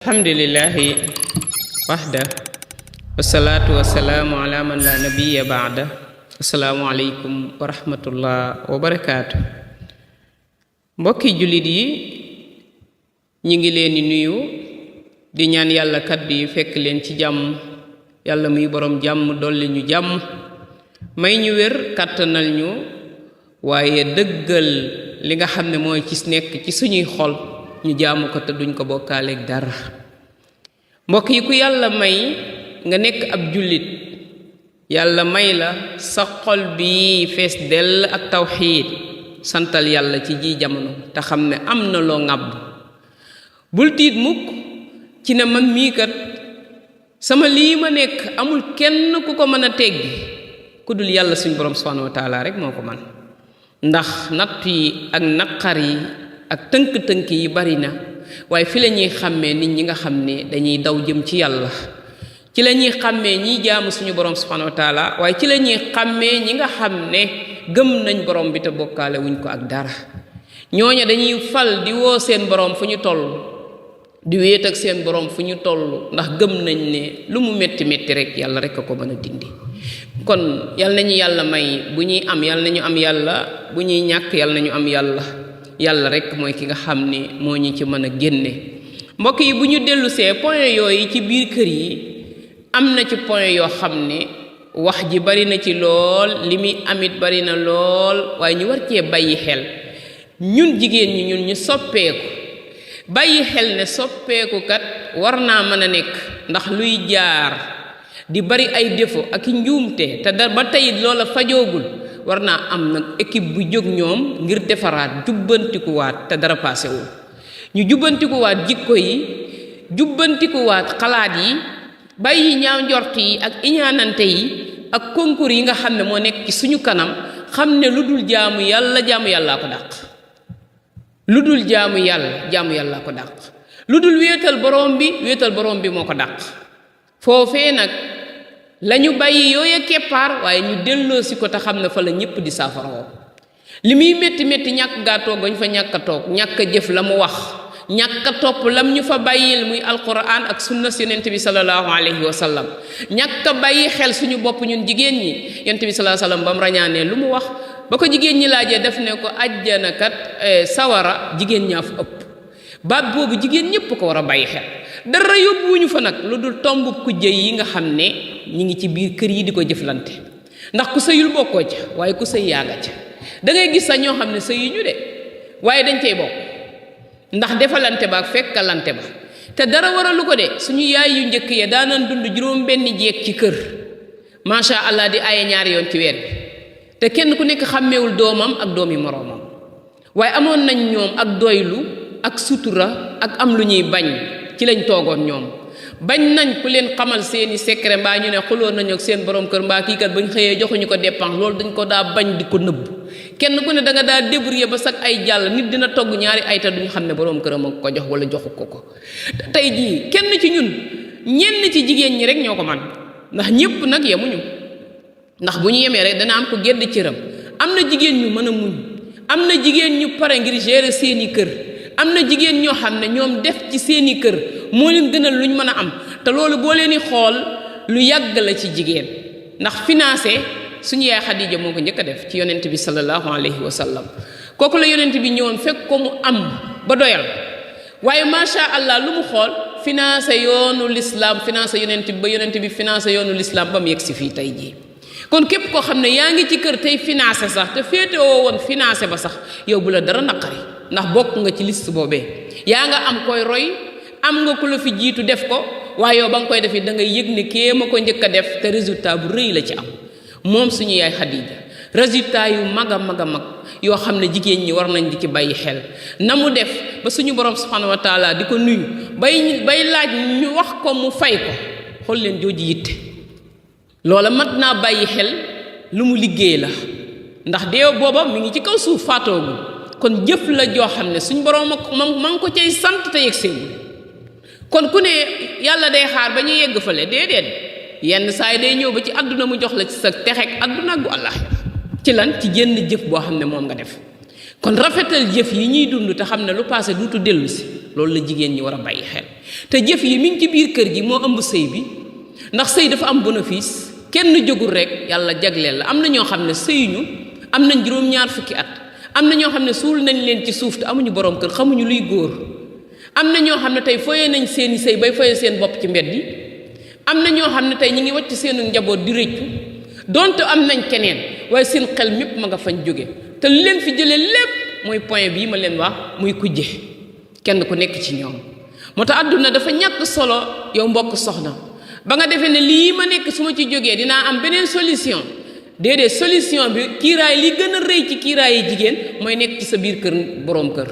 Alhamdulillahi wahda wassalatu wassalamu ala man la nabiyya ba'da. Assalamu alaikum wa rahmatullah wa barakatuh. Mbokki julit yi ñi ngi leen di nuyu di ñaan yàlla kaddu yi fekk leen ci jàmm. Yàlla muy borom jàmm dolli ñu jàmm may ñu wér kàttanal ñu waaye dëggal li nga xam ne mooy ci nekk ci suñuy xol ñu jaamu ko te duñ ko bokkaaleeg dara. mbokk yi ku yàlla may nga nekk ab jullit yàlla may la sa xol bi fees dell ak tawxiid santal yàlla ci ji jamono te xam ne am na loo ŋàbb. bul tiit mukk ci ne man mii kat sama lii ma nekk amul kenn ku ko mën a teggi ku dul yàlla suñ borom subhanahu wa taala rek moo ko man. ndax natt yi ak naqar yi ak tënk-tënk yi bari na waaye fi la ñuy xàmmee nit ñi nga xam ne dañuy daw jëm ci yàlla, ci la ñuy xàmmee ñiy jaamu suñu borom subhanahu wa taala waaye ci la ñuy xàmmee ñi nga xam ne gëm nañ borom bi te bokkaale wuñ ko ak dara. ñooña dañuy fal di woo seen borom fu ñu toll, di wéet ak seen borom fu ñu toll ndax gëm nañ ne lu mu metti metti rek yàlla rek a ko mën a dindi. kon yal nañu yàlla may bu ñuy am yal nañu am yàlla, bu ñuy ñàkk yal nañu am yàlla. yàlla rek mooy ki nga xam ne moo ñu ci mën a génne. mbokk yi bu ñu dellusee point yooyu ci biir kër yi am na ci point yoo xam ne wax ji bari na ci lool, li muy amit bari na lool, waaye ñu war cee bàyyi xel ñun jigéen ñi ñun ñu soppeeku bàyyi xel ne soppeeku kat war naa mën a nekk ndax luy jaar di bari ay défaut ak i njuumte te ba tey loola fajoogul war naa am nag équipe bu jóg ñoom ngir defaraat jubbantikuwaat te dara paasewul. ñu jubbantikuwaat jikko yi, jubbantikuwaat xalaat yi, bàyyi ñaaw njort yi ak iñaanante yi ak concours yi nga xam ne moo nekk ci suñu kanam. xam ne lu dul jaamu yàllaa ko dàq. lu dul jaamu yàllaa ko dàq. lu dul wéetal borom bi moo ko dàq. foofee nag lañu bàyyi yooya keppaar waaye ñu delloo si ko te xam ne fa la ñëpp di saafaroo. li muy métti métti ñàkk gaa toog gañ fa ñàkk a toog, ñàkk a jëf la mu wax, ñàkk a topp lam ñu fa bàyyil muy alquran ak sunna yonent bi sallallahu alayhi wa sallam, ñàkk a bàyyi xel suñu bopp ñun jigéen ñi. yonent bi sallallahu alayhi wa sallam ba mu rañaanee lu mu wax ba ko jigéen ñi laajee def ne ko àjjana kat sawara jigéen ñaa fa ëpp. baat boobu jigéen ñëpp ko war a bàyyi xel. dara yóbbuwuñu fa nag lu dul tomb kujje yi nga xam ne ñi ngi ci biir kër yi di ko jëflante. ndax ku sëyul bokkoo ca waaye ku sëy yaa nga ca. da ngay gis sax ñoo xam ne sëyuñu de waaye dañ cay bokk ndax defalante ba ak fekkalante ba. te dara waralu ko de suñu yaay yu njëkk ya daanan dund juróom benn jeeg ci kër macha allah di aaye ñaari yoon ci weer bi te kenn ku nekk xàmmeewul doomam ak doomi moroomam waaye amoon nañ ñoom ak doylu ak sutura ak am lu ñuy bañ. ci lañ toogoon ñoom bañ nañ ku leen xamal seeni secret mbaa ñu ne xuloon nañu ak seen borom kër mbaa kii kat bañ xëyee joxuñu ko dépense loolu dañ ko daa bañ di ko nëbb. kenn ku ne da nga daa débrouiller ba sax ay jàll nit dina togg ñaari ay ta duñu xam ne borom këram a ko jox wala joxu ko. tey jii kenn ci ñun ñenn ci jigéen ñi rek ñoo ko man ndax ñëpp nag yemuñu ndax bu ñu yemee rek dana am ko gedd cëram. am na jigéen ñu mën a muñ, am na jigéen ñu pare ngir gérer seeni kër. am na jigéen ñoo xam ne ñoom def ci seeni kër moo leen gënal luñ mën a am te loolu boo leen di xool lu yàgg la ci jigéen. ndax financé suñu yaay Xadija moo ko njëkk a def ci yonent bi sallallahu alayhi wa sallam. kooku la yonent bi ñëwoon fekk ko mu am ba doyal waaye macha allah lu mu xool financé yoonu l'islam, financé yonent bi ba yonent bi financé yoonu l'islam ba mu yegg si fii tey jii. kon képp koo xam ne yaa ngi ci kër tey financé sax te féetewoo woon financé ba sax yow bu la dara naqari ndax bokk nga ci liste boobee. yaa nga am koy roy, am nga ku la fi jiitu def ko waaye yow ba nga koy def it da ngay yëg ne kee ma ko njëkk a def te résultat bu rëy la ci am. moom suñu yaay Xadija résultat yu mag a mag a mag yoo xam ne jigéen ñi war nañ di ci bàyyi xel. na mu def ba suñu borom subhanahu wa taala di ko nuyu bay laaj ñu wax ko mu fay ko. xool leen jooju yitte loola mat naa bàyyi xel lu mu liggéey la ndax deew booba mi ngi ci kaw suuf faatoogul. kon jëf la joo xam ne suñ borom ma ngi ko cay sant te yegg seegul. kon ku ne yàlla day xaar ba ñu yegg fale déedéet yenn saa yi day ñëw ba ci àdduna mu jox la ci sa texeeg àdduna gu àllaaxira ci lan ci jënd jëf boo xam ne moom nga def. kon rafetal jëf yi ñuy dund te xam ne lu passé duutu dellu si loolu la jigéen ñi war a bàyyi xel te jëf yi mi ngi ci biir kër gi moo ëmb sëy bi ndax sëy dafa am bénéfice kenn jógul rek yàlla jagleel la am na ñoo xam ne sëyuñu am nañ juróom-ñaar fukki at am na ñoo xam ne suul nañ leen ci suuf te amuñu borom kër xamuñu luy góor am na ñoo xam ne tey foyee nañ seeni sëy bay foyee seen bopp ci mbedd yi am na ñoo xam ne tey ñi ngi wàcc seenu njaboot di rëccu donte am nañ keneen waaye seen xel mépp ma nga fañ jóge te li leen fi jëlee lépp mooy point bii ma leen wax muy kujje kenn ku nekk ci ñoom moo tax àdduna dafa ñàkk solo yow mbokk soxna ba nga defee ne lii ma nekk su ma ci jógee dinaa am beneen solution déedéet solution bi kiiraay li gën a rëy ci kiiraay yi jigéen mooy nekk ci sa biir kër boroom kër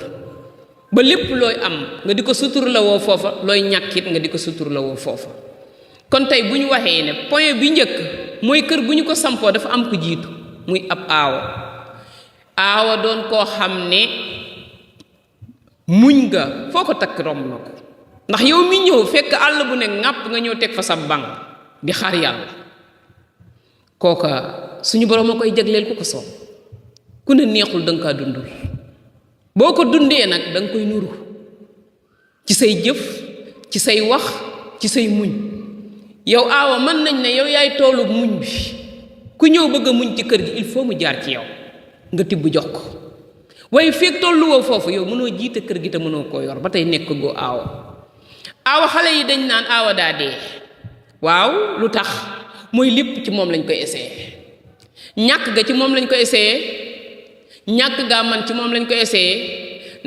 ba lépp looy am nga di ko sutur la woo foofa looy ñàkkit nga di ko sutur la woo foofa kon tey bu ñu waxee ne point bi njëkk mooy kër bu ñu ko sampoo dafa am ku jiitu muy ab aawa doon koo xam ne muñ nga foo ko takk romb na ko ndax yow mi ñëw fekk àll bu ne ŋàpp nga ñëw teg fa sa bank di xaar yàlla kooka suñu borom a koy jagleel ku ko soob ku ne neexul danga kaa dundul boo ko dundee nag danga koy nuru ci say jëf ci say wax ci say muñ yow aawa mën nañ ne yow yaay toolu muñ bi ku ñëw bëgg a muñ ci kër gi il faut mu jaar ci yow nga tibb jox ko waaye fekk tolluwoo foofu yow mënoo jiite kër gi te mënoo koo yor ba tey nekk goo aawa xale yi dañ naan aawa daa dee waaw lu tax mooy lépp ci moom lañ koy essayé ñàkk ga ci moom lañ ko essayé ñàkk gaa man ci moom lañ ko essayé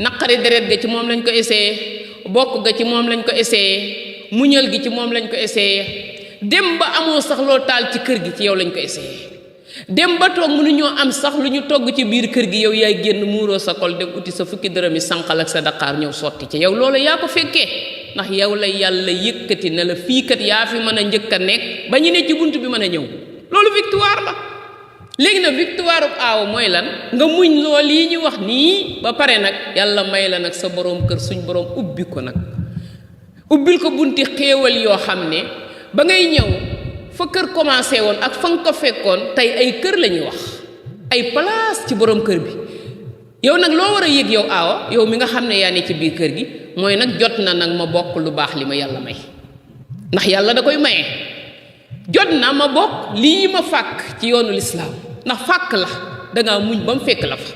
naqari deret ga ci moom lañ ko essayé bokk ga ci moom lañ ko essayé muñal gi ci moom lañ ko essayé dem ba amoo sax loo taal ci kër gi ci yow lañ ko essayé dem ba toog mënuñoo am sax lu ñu togg ci biir kër gi yow yaay génn muuroo sa kol dem uti sa fukki dërëm yi sànqal ak sa daqaar ñëw sotti ci yow loolu yaa ko fekkee ndax yow la yàlla yëkkati ne la fii kat yaa fi mën a njëkk a nekk ba ñu ne ci bunt bi mën a ñëw loolu victoire la léegi nag victoire bu aaw mooy lan nga muñ lool yi ñu wax nii ba pare nag yàlla may la nag sa borom kër suñ borom ubbi ko nag ubbil ko bunti xéewal yoo xam ne ba ngay ñëw fa kër commencé woon ak fa nga ko fekkoon tey ay kër la ñuy wax ay place ci borom kër bi yow nag loo war a yëg yow aawa yow mi nga xam ne yaa ne ci biir kër gi mooy nag jot na nag ma bokk lu baax li ma yàlla may ndax yàlla da koy maye jot na ma bokk lii ma fàkk ci yoonu lislaam ndax fàkk la dangaa muñ ba mu fekk la fa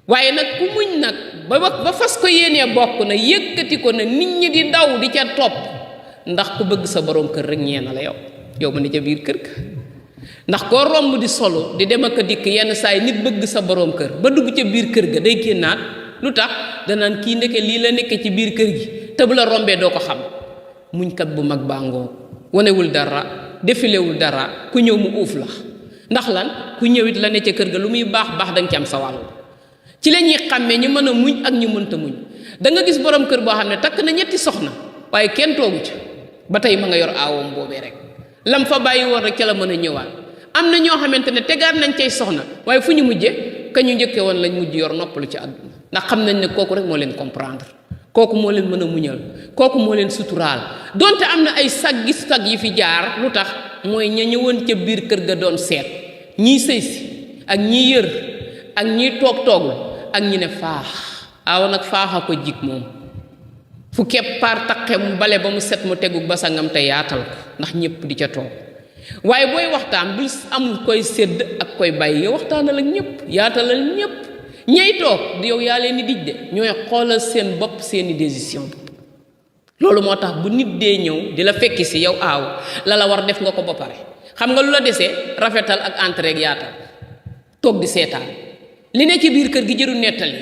waaye nag ku muñ nag ba fas ko yéenee bokk na yëkkati ko na nit ñi di daw di ca topp ndax ku bëgg sa borom kër rek ñeena la yow ma ne ca biir kër ga ndax koo romb di solo di dem ak a dikk yenn saa yi nit bëgg sa borom kër ba dugg ca biir kër ga day génnaat lu tax danaan kii ndeke lii la nekke ci biir kër gi te bu la rombee doo ko xam muñkat bu mag bàngoo wanewul dara defilewul dara ku ñëw mu uuf la ndax lan ku ñëwit la ne ca kër ga lu muy baax baax danga ci am sa wàll ci la ñuy xàmmee ñu mën a muñ ak ñu mënta muñ da nga gis borom kër boo xam ne takk na ñetti soxna waaye kenn toogu ca ba tey ma nga yor aawoom boobee rek lam fa bàyyi woon rek ca la mën a ñëwaat am na ñoo xamante ne tegaat nañ cay soxna waaye fu ñu mujje ka ñu njëkkee woon lañ mujj yor noppalu ci àdduna ndax xam nañ ne kooku rek moo leen comprendre kooku moo leen mën a muñal kooku moo leen suturaal donte am na ay saggi sag yi fi jaar lu tax mooy ña ñëwoon ca biir kër ga doon seet ñii sëy si ak ñii yër ak ñii toogul ak ñi ne faax aaw nag faaxa ko jig moom fu keppaar taqe mu bale ba mu set mu tegu basangam te yaatal ko ndax ñëpp di ca toog waaye booy waxtaan bul amul koy sédd ak koy bàyyi yow waxtaanal ak ñëpp yaatalal ñëpp ñay toog yow yaa leen di dij de ñooy xoolal seen bopp seeni décision loolu moo tax bu nit dee ñëw di la fekki si yow aaw la war def nga ko ba pare xam nga lu la desee rafetal ak entrée ak yaatal toog di seetaan li ne ci biir kër gi jëru nettali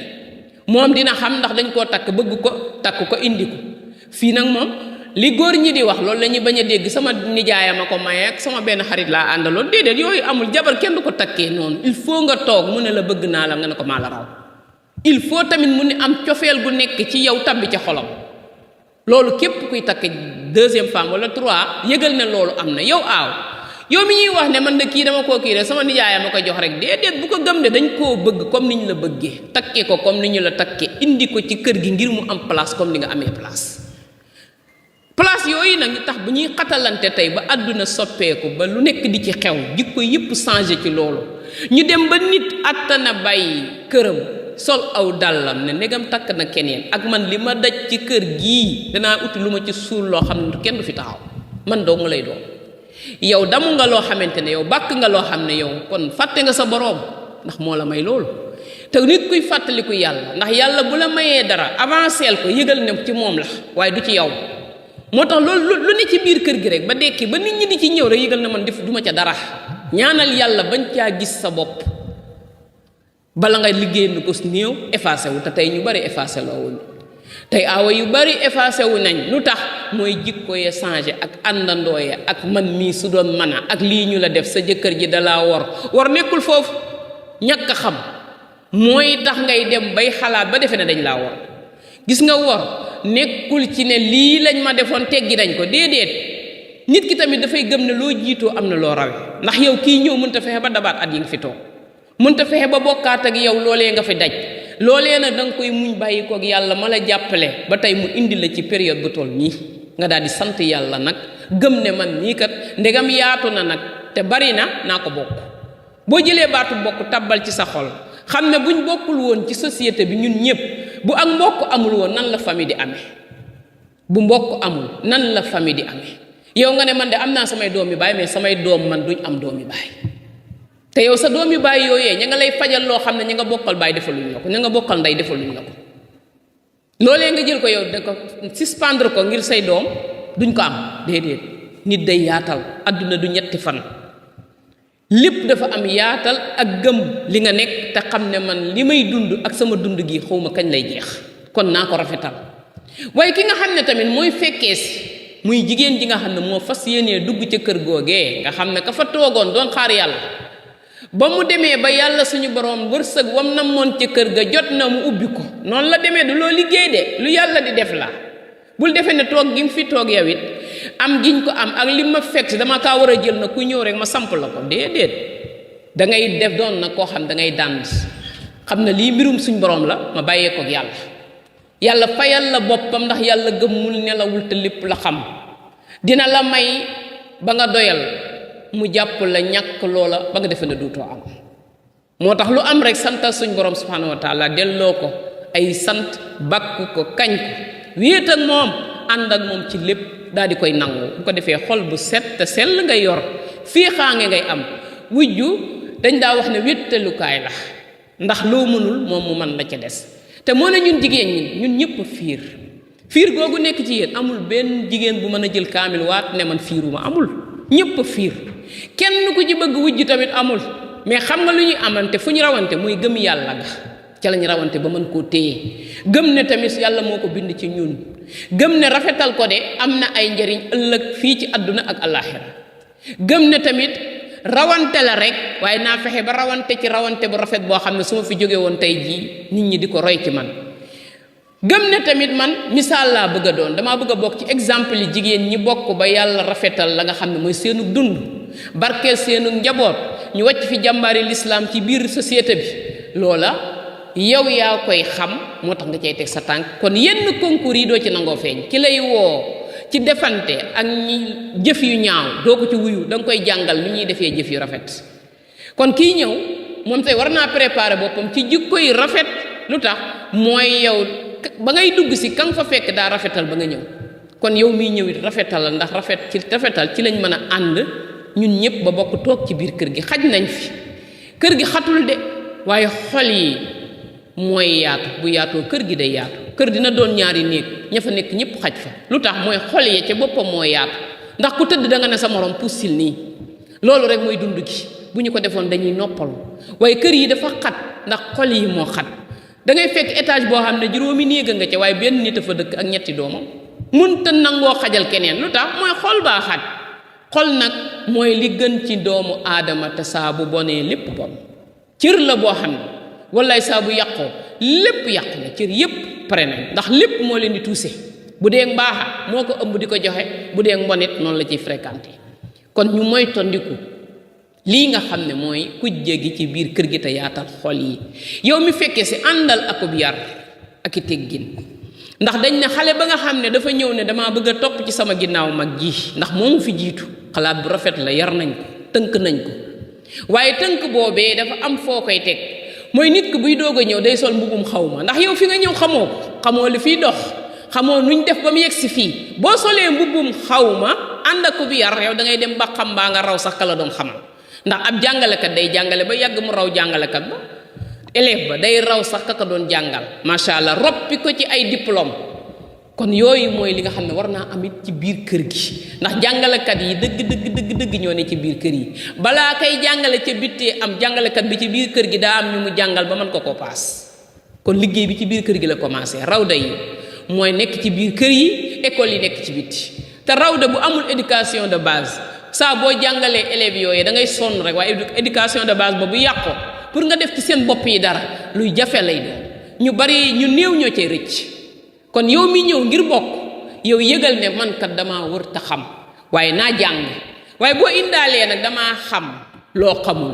moom dina xam ndax dañ koo takk bëgg ko takk ko indi ko fii nag moom li góor ñi di wax loolu la ñuy bañ a dégg sama nijaayam a ko maye ak sama benn xarit laa àndaloon déedéet yooyu amul jabar kenn du ko takkee noonu il faut nga toog mu ne la bëgg naa la nga ne ko maa la raw il faut tamit mu ne am cofeel gu nekk ci yow tabbi ca xolam loolu képp kuy takk deuxième femme wala trois yëgal ne loolu am na yow aaw yow mi ñuy wax ne man de kii dama koo kii rek sama nijaayam a ko jox rek déedéet bu ko gëm de dañ koo bëgg comme ni ñu la bëggee takkee ko comme ni ñu la takkee indi ko ci kër gi ngir mu am place comme ni nga amee place yooyu nag tax bu ñuy xatalante tey ba àdduna soppeeku ba lu nekk di ci xew jikko yëpp changé ci loolu ñu dem ba nit attana bàyyi këram sol aw dàllam ne ndegam takk na keneen ak man li ma daj ci kër gii danaa uti lu ma ci suul loo xam ne kenn du fi taxaw man dong lay doon yow damu nga loo xamante ne yow bàkk nga loo xam ne yow kon fàtte nga sa boroom ndax moo la may loolu te nit kuy fàttaliku yàlla ndax yàlla bu la mayee dara avanceel ko yëgal ne ci moom la waaye du ci yow moo tax loolu lu ne ci biir kër gi rek ba dekki ba nit ñi di ci ñëw rek yëgal na man def duma ca dara ñaanal yàlla bañ caa gis sa bopp bala nga liggéey nu ko néew effacé wu te tey ñu bari effacé loowuñ tey aawa yu bari effacé wu nañ lu tax mooy jikko ya changé ak àndandoo ya ak man mii su doon mën a ak lii ñu la def sa jëkkër ji dalaa war nekkul foofu ñàkk a xam mooy tax ngay dem bay xalaat ba defe ne dañ laa war gis nga war nekkul ci ne lii lañ ma defoon teggi dañ ko déedéet nit ki tamit dafay gëm ne loo jiitoo am na loo rawe ndax yow kii ñëw mënta fexe ba dabaat at yi nga fi toog mënta fexe ba bokkaat ak yow loolee nga fi daj loolee nag da nga koy muñ bàyyi koog yàlla ma la jàppale ba tey mu indi la ci période bu toll nii nga daal di sant yàlla nag gëm ne man nii kat ndegam yaatu na nag te bari na naa ko bokk boo jëlee baatu bokk tabbal ci sa xol xam ne buñ bokkul woon ci société bi ñun ñëpp bu ak mbokk amul woon nan la famille di amee bu mbokk amul nan la famille di amee yow nga ne man de am naa samay doomi baay mais samay doom man duñ am doomi baay te yow sa doomi baay yooyee ña nga lay fajal loo xam ne ña nga bokkal baay defaluñ la ko ña nga bokkal ndey defaluñ la ko loolee nga jël ko yow da ko suspendre ko ngir say doom duñ ko am déedéet nit day yaatal adduna du ñetti fan lépp dafa am yaatal ak gëm li nga nekk te xam ne man li may dund ak sama dund gi xawma kañ lay jeex kon naa ko rafetal waaye ki nga xam ne tamit mooy fekkee si muy jigéen ji nga xam ne moo fas yéenee dugg ca kër googee nga xam ne ka fa toogoon doon xaar yàlla ba mu demee ba yàlla suñu borom wërsëg wam na moon ca kër ga jot na mu ubbi ko noonu la demee du loo liggéey de lu yàlla di def la bul defee ne toog gi mu fi toog yow it am giñ ko am ak li ma fekk dama kaa war a jël na ku ñëw rek ma samp la ko déedéet da ngay def doon na koo xam da ngay dànd xam ne lii mbirum suñ borom la ma bàyyee ko ak yàlla fayal la boppam ndax yàlla gëmmul nelawul te lépp la xam dina la may ba nga doyal mu jàpp la ñàkk loola ba nga defe ne duutoo am moo tax lu am rek santal suñ borom subhanahu wa taala delloo ko ay sant bakku ko kañ ko wéet ak moom ànd ak moom ci lépp daal di koy nangu bu ko defee xol bu set te sell ngay yor fii xaange ngay am wujju dañ daa wax ne wéttalukaay la ndax loo mënul moom mu mën la ca des te moo ne ñun jigéen ñi ñun ñëpp fiir googu nekk ci yéen amul benn jigéen bu mën a jël kaamil waat ne man fiiruma amul ñëpp fiir kenn ku ci bëgg wujj tamit amul mais xam nga lu ñuy amante fu ñu rawante muy gëm yàlla ga ca lañu rawante ba mën koo téye gëm ne tamit yàlla moo ko bind ci ñun gëm ne rafetal ko de am na ay njëriñ ëllëg fii ci àdduna ak àllaaxira gëm ne tamit rawante la rek waaye naa fexe ba rawante ci rawante bu rafet boo xam ne su ma fi jóge woon tey jii nit ñi di ko roy ci man gëm ne tamit man misaal laa bëgg a doon damaa bëgg a bokk ci exemple yi jigéen ñi bokk ba yàlla rafetal la nga xam ne mooy seenu dund barkeel seenu njaboot ñu wàcc fi jàmbaari lislaam ci biir société bi loola yow yaa koy xam moo tax nga cay teg sa tànk kon yenn concours yi doo ci nangoo feeñ ki lay woo ci defante ak ñi jëf yu ñaaw doo ko ci wuyu da nga koy jàngal ni ñuy defee jëf yu rafet kon kii ñëw moom tey war naa préparer boppam ci jikko yu rafet lu tax mooy yow ba ngay dugg si ka nga fa fekk daa rafetal ba nga ñëw kon yow miy ñëw it rafetal ndax rafetal ci lañ mën a ànd ñun ñëpp ba bokk toog ci biir kër gi xaj nañ fi kër gi xatul de waaye xol yi mooy yaatu bu yaatoo kër gi day yaatu kër dina doon ñaari néeg ña fa nekk ñëpp xaj fa lu tax mooy xol yi ca boppam moo yaatu ndax ku tëdd da nga ne sa morom pussil nii loolu rek mooy dund gi bu ñu ko defoon dañuy noppalu waaye kër yi dafa xat ndax xol yi moo xat da ngay fekk étage boo xam ne juróomi néeg nga ca waaye benn nit a fa dëkk ak ñetti doomam mënta nangoo xajal keneen lu tax mooy xol baa xat xol nag mooy li gën ci doomu aadama te saa bu bonee lépp bon cër la boo xam ne wallaay saa bu yàqoo lépp yàq na cër yépp pare nañ ndax lépp moo leen di tuuse bu dee mbaaxa moo ko ëmb di ko joxe bu dee mbonit noonu la ciy fréquenté kon ñu mooy tondiku lii nga xam ne mooy kujje gi ci biir kër gi te yaatal xol yi yow mi fekkee si àndal akub yar ak i teggin ndax dañ ne xale ba nga xam ne dafa ñëw ne damaa bëgg a topp ci sama ginnaaw mag ji ndax moomu fi jiitu xalaat bu rafet la yar nañ ko tënk nañ ko waaye tënk boobee dafa am foo koy teg mooy nit ki buy doog a ñëw day sol mbubum xawma ndax yow fi nga ñëw xamoo li fiy dox xamoo nuñ def ba mu yegg si fii boo solee mbubum xawma ànd ak bi yar yow da ngay dem ba xam baa nga raw sax ka la doon xamal ndax ab jàngalekat day jàngale ba yàgg mu raw jàngalekat ba élève ba day raw sax ka doon jàngal macha allah roppi ko ci ay diplôme kon yooyu mooy li nga xam ne war naa amit ci biir kër gi ndax jàngalekat yi dëgg ñoo ne ci biir kër yi balaa kay jàngale ca bittee am jàngalekat bi ci biir kër gi daa am ñu mu jàngal ba mën ko paas kon liggéey bi ci biir kër gi la commencé rawda yi mooy nekk ci biir kër yi école yi nekk ci bitti te rawda bu amul éducation de base saa boo jàngalee élèves yooyu da ngay sonn rek waaye éducation de base ba bu yàqoo pour nga def ci seen bopp yi dara luy jafe lay doon ñu bari ñu néew ñoo cay rëcc kon yow mi ñëw ngir bokk yow yëgal ne man kat damaa wër ta xam waaye naa jàng waaye boo indaalee nag damaa xam loo xamul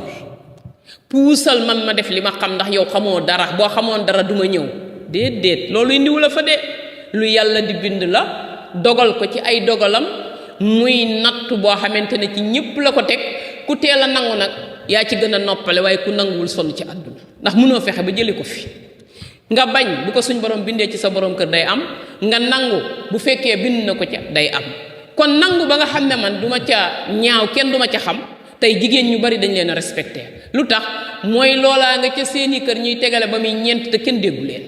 puusal man ma def li ma xam ndax yow xamoo dara boo xamoon dara duma ñëw déedéet loolu indiwu la fa de lu yàlla di bind la dogal ko ci ay dogalam muy natt boo xamante ne ci ñépp la ko teg ku teel a nangu nag yaa ci gën a noppale waaye ku nanguwul sonn ci àdduna ndax mënoo fexe ba jële ko fi nga bañ bu ko suñ borom bindee ci sa borom kër day am nga nangu bu fekkee bind na ko ca day am kon nangu ba nga xam ne man duma ca ñaaw kenn duma ca xam tey jigéen ñu bari dañ leen a respecté lu tax mooy loolaa nga ca seeni kër ñuy tegale ba muy ñeent te kenn déggu leen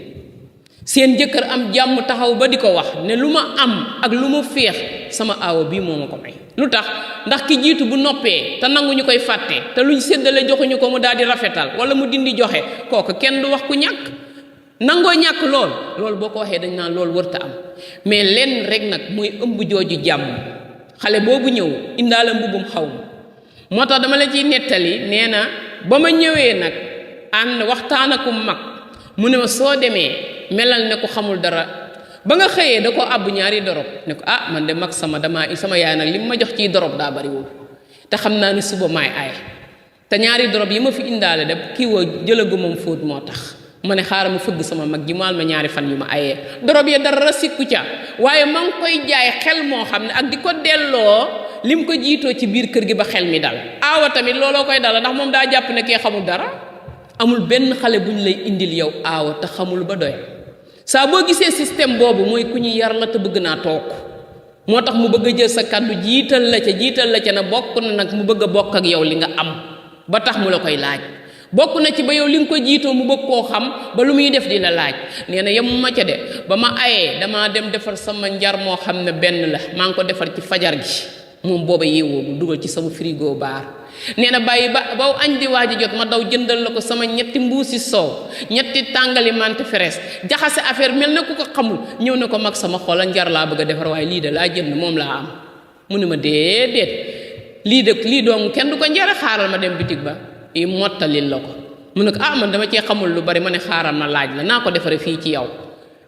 seen jëkkër am jàmm taxaw ba di ko wax ne lu ma am ak lu ma féex sama aawo bii moo ma ko may lu tax ndax ki jiitu bu noppee te nangu ñu koy fàtte te luñ séddale joxuñu ko mu daal di rafetal wala mu dindi joxe kooku kenn du wax ku ñàkk nangoo ñàkk loolu boo ko waxee dañ naan loolu wërta am mais lenn rek nag mooy ëmb jooju jàmm xale boobu ñëw indaale mbubum xaw ma moo tax dama la ciy nettali nee na ba ma ñëwee nag ànd waxtaan ak mag mu ne ma soo demee melal ne ko xamul dara ba nga xëyee da ko àbb ñaari dorob ne ko ah man de mag sama yaay nag li ma jox ciy dorob daa bariwul te xam naa ni suba maay aay te ñaari dorob yi ma fi indaale de kii woo jëlagu moom fóot moo tax ma ne xaaral ma fëgg sama mag ji maal ma ñaari fan yu ma ayee dorob ya dara sikku ca waaye ma ngi koy jaay xel moo xam ne ak di ko delloo lim ko jiitoo ci biir kër gi ba xel mi dal aawa tamit looloo koy dala ndax moom daa jàpp ne kee xamul dara amul benn xale bu ñu lay indil yow aawa te xamul ba doy saa boo gisee système boobu mooy ku ñu yar la te bëgg naa toog moo tax mu bëgg a jël sa kàddu jiital la ca na bokk na nag mu bëgg a bokk ak yow li nga am ba tax mu la koy laaj bokk na ci ba yow li nga ko jiitoo mu bëgg koo xam ba lu muy def di la laaj nee na yem ma ca de ba ma ayee damaa dem defar sama njar moo xam ne benn la maa ngi ko defar ci fajar gi moom booba yeewoo mu dugal ci sama frigo baar nee na bàyyi ba añ di waaj a jot ma daw jëndal la ko sama ñetti mbuusi soow ñetti tàngali mante fraise jaxase affaire mel na ku ko xamul ñëw na ko mag sama xoola njar laa bëgg a defar waaye lii de laa jënd moom laa am mu ne ma déedéet lii dong kenn du ko njare xaaral ma dem bitig ba i mottalil la ko mu ne ko ah man dama cee xamul lu bari ma ne xaaral ma laaj la naa ko defare fii ci yow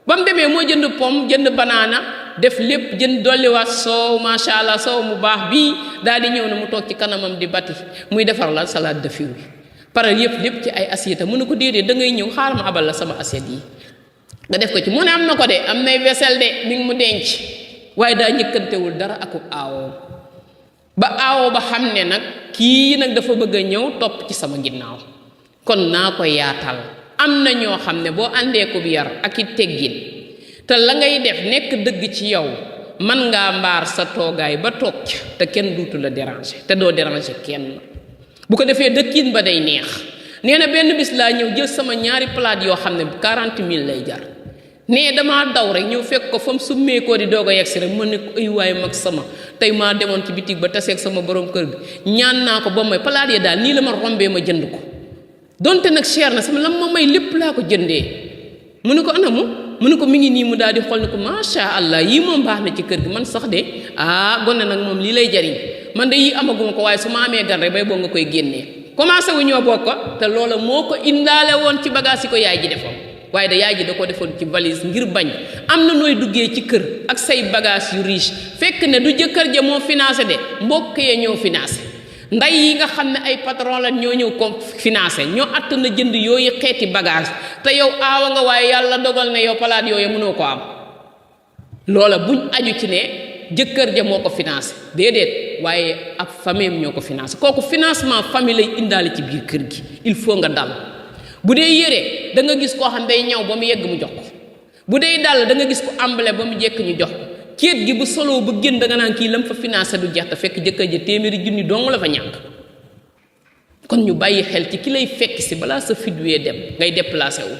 ba mu demee moo jënd pomme jënd banaana def lépp jënd dolliwaat soow macha allah soow mu baax bii daal di ñëw na mu toog ci kanamam di bati muy defar la salade de fruits pare yëpp lépp ci ay assiette mu ne ko déedéet da ngay ñëw xaaral ma abal la sama assiette yi nga def ko ci mu ne am na ko de am nay vaisselle de mi ngi mu denc waaye daa ñëkkantewul dara akub aawoo ba xam ne nag kii nag dafa bëgg a ñëw topp ci sama ginnaaw kon naa ko yaatal am na ñoo xam ne boo àndee ko bi yar ak i teggin te la ngay def nekk dëgg ci yow man ngaa mbaar sa toogaay ba toog te kenn duutu la déranger te doo déranger kenn bu ko defee dëkkin ba day neex nee na benn bis laa ñëw jël sama ñaari palaat yoo xam ne 40 000 lay jar nee damaa daw rek ñëw fekk ko fa mu summeekoo di doog a yegg si rek mën ne ko ay waay mag sama tey maa demoon ci bitig ba taseeg sama borom kër gi ñaan naa ko ba may palaat yi daal nii la ma rombee ma jënd ko donte nag cher na sama lam ma may lépp laa ko jëndee mu ne ko anamu mu ne ko mi ngi nii mu daal di xool ne ko macha allah yii moom baax na ci kër gi man sax de gone nag moom lii lay jariñ man de yii amaguma ko waaye su ma amee gan rek bay boo nga koy génnee commencé wu ñoo bokk ko te loola moo ko indaale woon ci bagage yi ko yaay ji defoon waaye da yaay ji da ko defoon ci valise ngir bañ am na nooy duggee ci kër ak say bagage yu riche fekk ne du jëkkër ja moo financé de mbokk yee ñoo financé nday yi nga xam ne ay patron la ñoo ñëw ko financé ñoo att na jënd yooyu xeeti bagage te yow aawa nga waaye yàlla dogal ne yow palaat yooyu mënoo ko am loola buñ aju ci ne jëkkër ja moo ko financé déedéet waaye ab famille ñoo ko financé kooku financement famille lay indaale ci biir kër gi il faut nga dal bu dee yére da nga gis koo xam day ñaw ba mu yegg mu jox ko bu dee dàll da nga gis ko ambale ba mu jekk ñu jox ko ceet gi bu solo ba génn da nga naan kii lam fa financé du jeex te fekk jëkkër ja téeméeri junni dong la fa ñàkk kon ñu bàyyi xel ci ki lay fekk si balaa sa fit wee dem ngay déplacé wu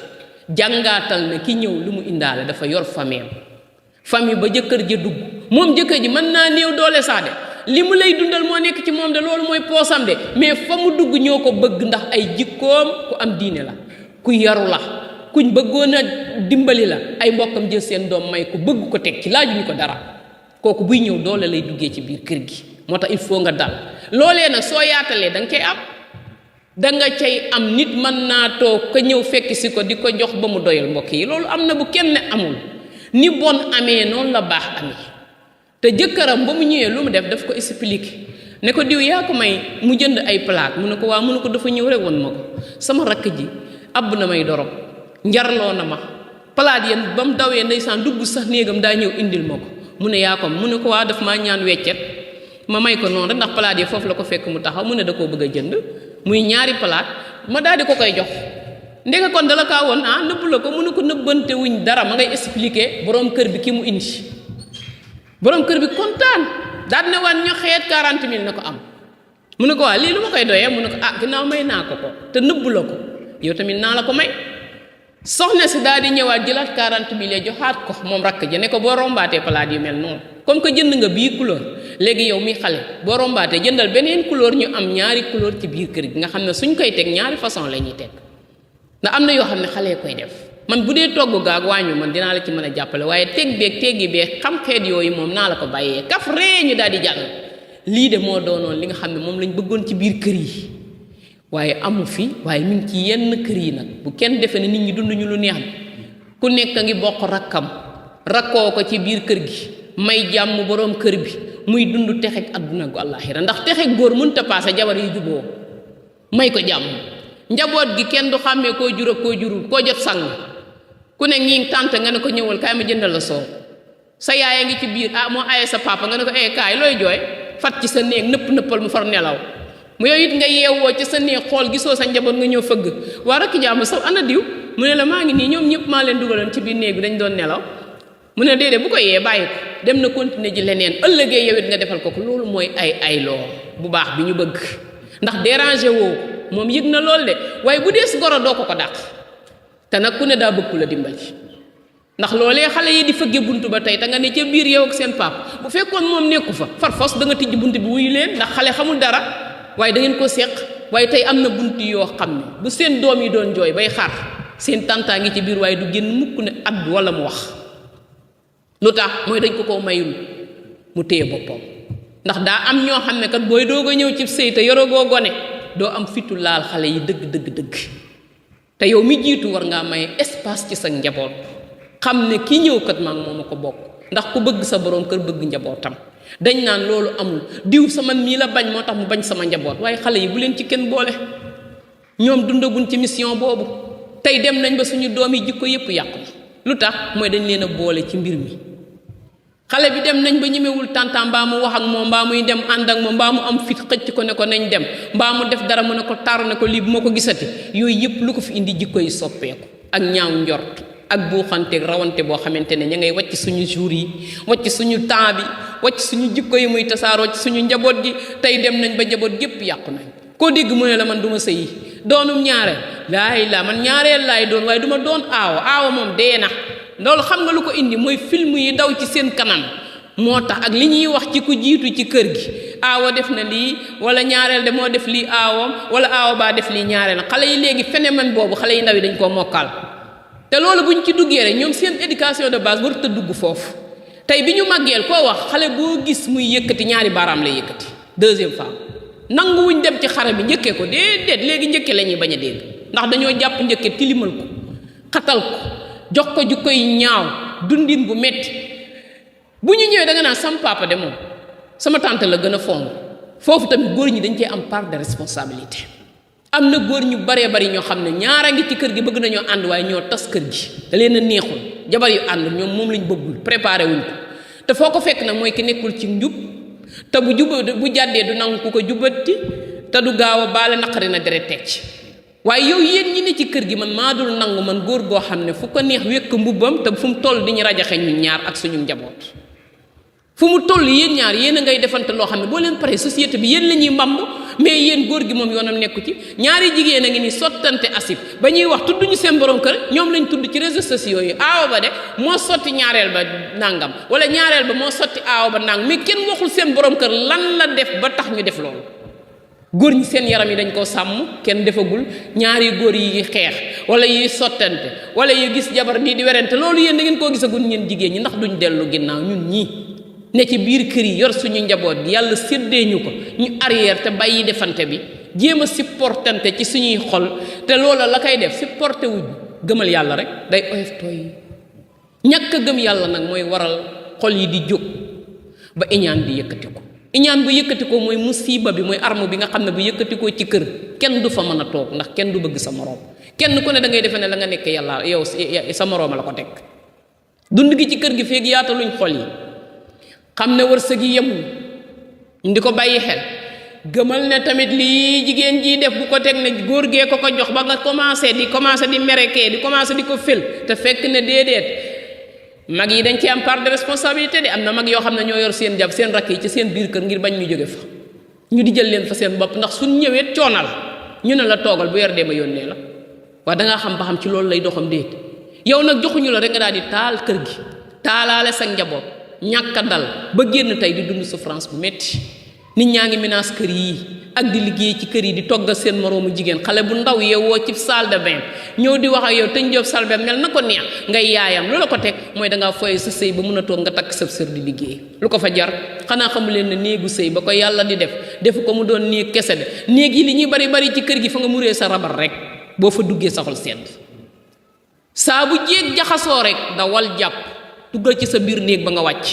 jàngaatal na ki ñëw lu mu indaale dafa yor famille ba jëkkër ja dugg moom jëkkër ji mën naa néew doole saa de li mu lay dundal moo nekk ci moom de loolu mooy poosam de mais fa mu dugg ñoo ko bëgg ndax ay jikkoom ku am diine la ku yaru la kuñ bëggoon a dimbali la ay mbokkam jël seen doom may ko bëgg ko teg ci laajuñu ko dara kooku buy ñëw doole lay duggee ci biir kër gi moo tax il faut nga dal loolee nag soo yaatalee da nga cay am da nga cay am nit mën naa toog ka ñëw fekk si ko di ko jox ba mu doyal mbokk yi loolu am na bu kenn amul ni bon amee noonu la baax amee te jëkkëram ba mu ñëwee lu mu def daf ko expliqué ne ko diw yaa ko may mu jënd ay palaat mu ne ko waa mu ne ko dafa ñëw rek woon ma ko sama rakk ji àbb na may dorog njarloo na ma palaat yéen ba mu dawee ndeysaan dugg sax néegam daa ñëw indil ma ko mu ne yaa ko mu ne ko waa daf maa ñaan weccet ma may ko noonu rek ndax palaat yi foofu la ko fekk mu taxaw mu ne da koo bëgg a jënd muy ñaari palaat ma daal di ko koy jox ndeke kon dala kaa woon nëbb la ko mu ne ko nëbbante wuñ dara ma ngay expliqué borom kër bi ki mu indi borom kër bi kontaan daal ne waan ñu xeet 40 000 na ko am mu ne ko waa lii lu ma koy doyee mu ne ko ginnaaw may naa ko ko te nëbb la ko yow tamit naa la ko may soxna si daal di ñëwaat jëlaat 40 000 ya joxaat ko moom rakk ja ne ko boo rombaatee palaat yu mel noonu comme que jënd nga bii couleur léegi yow mi xale boo rombaatee jëndal beneen couleur ñu am ñaari couleur ci biir kër gi nga xam ne suñ koy teg ñaari façon la ñuy teg ndax am na yoo xam ne xale koy def man bu dee togg gaag waañu man dinaa la ci mën a jàppale waaye teg beeg teggi beeg xam xeet yooyu moom naa la ko bàyyee kaf ree ñu daal di jàll lii de moo doonoon li nga xam ne moom lañ bëggoon ci biir kër yi waaye amu fi waaye mi ngi ci yenn kër yi nag bu kenn defe ne nit ñi dund ñu lu neex ku nekk a ngi bokk rakkam rakkoo ko ci biir kër gi may jàmm borom kër bi muy dund texeg adduna gu àllaaxira ndax texeg góor mënta paase jabar yi juboo may ko jàmm njaboot gi kenn du xàmmee koo jur ak koo jurul koo jot sang ku ne ñii tànt nga ne ko ñëwal kaay ma jëndal la soow sa yaay a ngi ci biir moo aye sa papa nga ne ko kaay looy jooy fat ci sa néeg nëppal mu far nelaw mu yow it nga yeewoo ci sa néeg xool gisoo sa njaboot nga ñëw fëgg waa rakki jàmm sax ana diw mu ne la maa ngi nii ñoom ñëpp maa leen dugaloon ci biir néeg bi dañ doon nelaw mu ne déedéet bu ko yee bàyyi ko dem na continuer ji leneen ëllëgee yow it nga defal ko loolu mooy ay loo bu baax bi ñu bëgg ndax déranger woo moom yëg na lool de waaye bu dee si goro doo ko dàq te nag ku ne daa bëgg la dimbali ndax loolee xale yi di fëgge buntu ba tey te nga ne ca biir yow ak seen pap bu fekkoon moom nekku fa far fos da nga tijj bunt bi wuyu leen ndax xale xamul dara waaye da ngeen ko seq waaye tey am na bunt yoo xam ne bu seen doom yi doon jooy bay xaar seen tàntaa ngi ci biir waaye du génn mukk ne addu wala mu wax lu tax mooy dañ ko mayul mu téye boppam ndax daa am ñoo xam ne kat booy doog a ñëw ci sëy te yorogoo gone doo am fitu laal xale yi dëgg te yow mi jiitu war ngaa may espace ci sa njaboot xam ne ki ñëw kat maag moom a ko bokk ndax ku bëgg sa borom kër bëgg njabootam dañ naan loolu amul diw sama mii la bañ moo tax mu bañ sama njaboot waaye xale yi bu leen ci kenn boole ñoom dundaguñ ci mission boobu tey dem nañ ba suñu doom yi jikko yépp yàqu lu tax mooy dañ leen a boole ci mbir mi xale bi dem nañ ba ñemewul tàntam mbaa mu wax ak moom mbaa muy dem ànd ak moom mbaa mu am fit xëcc ko ne ko nañ dem mbaa mu def dara mu ne ko tar ne ko lii bu ma ko gisati yooyu yëpp lu ko fi indi jikko yi soppeeku ak ñaaw njort ak buuxanteeg rawante boo xamante ne ña ngay wàcc suñu jour yi wàcc suñu temps bi wàcc suñu jikko yi muy tasaaroo ci suñu njaboot gi tey dem nañ ba njaboot gépp yàqu nañ koo dégg mu ne la man du ma sëyi doonum ñaareel laay la man ñaareel laay doon waaye du ma doon aawo moom dee na loolu xam nga lu ko indi mooy film yi daw ci seen kanam moo tax ak li ñuy wax ci ku jiitu ci kër gi aawo def na lii wala ñaareel de moo def lii aawam wala aawo baa def lii ñaareel xale yi léegi phénomène boobu xale yi ndaw yi dañ koo mokkal te loolu buñ ci duggee rek ñoom seen éducation de base warut a dugg foofu tey bi ñu màggeel koo wax xale boo gis muy yëkkati ñaari baaraam lay yëkkati deuxième femme nanguwuñ dem ci xare bi njëkkee ko déedéet léegi njëkke la ñuy bañ a dégg ndax dañoo jàpp njëkke tilimal ko xatal ko jox ko jukko yi ñaaw dundin bu metti bu ñu ñëwee da nga naan sama papa de moom sama tante la gën a fonk foofu tamit góor ñi dañ cee am part de responsabilité am na góor ñu baree bari ñoo xam ne ñaara ngi ci kër gi bëgg nañoo ànd waaye ñoo tas kër gi da leen a neexul jabar yu ànd ñoom moom lañ bëggul préparé wuñ ko te foo ko fekk nag mooy ki nekkul ci njub te bu jàddee du nangu ku ko jubbati te du gaaw a baale naqari na deret teg ci waaye yow yéen ñi ne ci kër gi man maa dul nangu man góor goo xam ne fu ko neex wékk mbubbam te fu mu toll di ñu rajaxe ñu ñaar ak suñu njaboot fu mu toll yéen ñaar yéen a ngay defante loo xam ne boo leen pare société bi yéen la ñuy mbamb mais yéen góor gi moom yoonam nekku ci ñaari jigéen a ngi ni sottante asib ba ñuy wax tudd ñu seen borom kër ñoom lañ tudd ci réseaux sociaux yi aawa ba de moo sotti ñaareel ba nangam wala ñaareel ba moo sotti aawa ba nangam mais kenn waxul seen borom kër lan la def ba tax ñu def loolu. góor ñi seen yaram yi dañ koo sàmm kenn defagul ñaari góor yi xeex wala yi sottante wala yu gis jabar nii di werante loolu yéen da ngeen koo gisagul ñeen jigéen ñi ndax duñ dellu ginnaaw ñun ñii ne ci biir kër yi yor suñu njaboot gi yàlla séddee ñu ko ñu arrière te bàyyi defante bi jéem a supportante ci suñuy xol te loola la koy def supporté wuñ gëmal yàlla rek day oyof tooy ñàkk a gëm yàlla nag mooy waral xol yi di jóg ba iñaan di yëkkati ko iñaan bu yëkkati ko mooy musiba bi mooy arme bi nga xam ne bu yëkkati ko ci kër kenn du fa mën a toog ndax kenn du bëgg sa moroom kenn ku ne da ngay defe ne la nga nekk yàlla yow sa morooma la ko teg dund gi ci kër gi feeg yaataluñ xol yi xam ne wërsëg yi yemul ñu di ko bàyyi xel gëmal ne tamit lii jigéen jii def bu ko teg ne góor gee ko jox ba nga commencé di merekee di commencé di ko fël te fekk ne déedéet mag yi dañ ci am part de responsabilité de am na mag yoo xam ne ñoo yor seen jab seen rakk yi ci seen biir kër ngir bañ ñu jóge fa ñu di jël leen fa seen bopp ndax suñ ñëwee coono la ñu ne la toogal bu yor dee ma yónnee la waaye dangaa xam ba xam ci loolu lay doxam déet yow nag joxuñu la rek nga daal di taal kër gi taalaale sa njaboot ñàkk a dal ba génn tey di dund souffrance bu metti nit ñaa ngi menace kër yi ak di liggéey ci kër yi di toggal seen moroomu jigéen xale bu ndaw yeewoo ci salle de bain ñëw di wax ak yow te njoob salle de bain mel na ko neex ngay yaayam lu la ko teg mooy dangaa foye sa sëy ba mun a toog nga takk sab sër di liggéey lu ko fa jar xanaa xamu leen ne néegu sëy ba ko yàlla di defu ko mu doon néeg kese de néeg yi li ñuy bari ci kër gi fa nga muree sa rabar rek boo fa duggee sa xol sedd saa bu jéeg jaxasoo rek dawal jàpp duggal ci sa biir néeg ba nga wàcc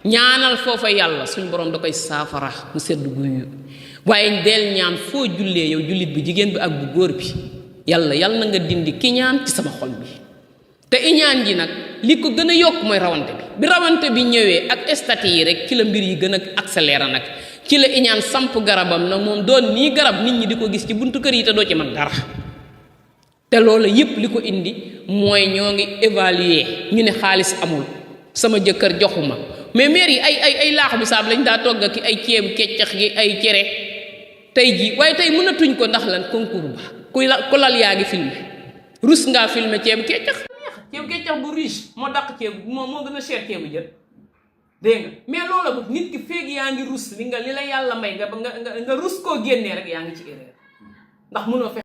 ñaanal foofa yàlla suñ borom da koy saafara mu sedd guyu waaye del ñaan foo jullee yow jullit bi jigéen bi ak bu góor bi yàlla na nga dindi kiñaan ci sama xol bi te iñaan ji nag li ko gën a yokk mooy rawante bi rawante bi ñëwee ak statut yi rek ci la mbir yi gën a accéléré nag ci la iñaan samp garabam nag moom doon nii garab nit ñi di ko gis ci buntu kër yi te doo ci mag dara te loolu yépp li ko indi mooy ñoo ngi évaluer ñu ne xaalis amul sama jëkkër joxuma mais maire yi ay laax bi saab lañ daa togg ak ay ceebu keccax gi ay cere tey jii waaye tey mënatuñ ko ndax lan concours ba ku lal yaa ngi filmé rus ngaa filmé ceebu keccax bu riche moo dàq ceebu moo gën a cher ceebu jën dégg nga mais loola bu nit ki feeg yaa ngi rus li la yàlla may nga rus koo génnee rek yaa ngi ci erreur ndax mënoo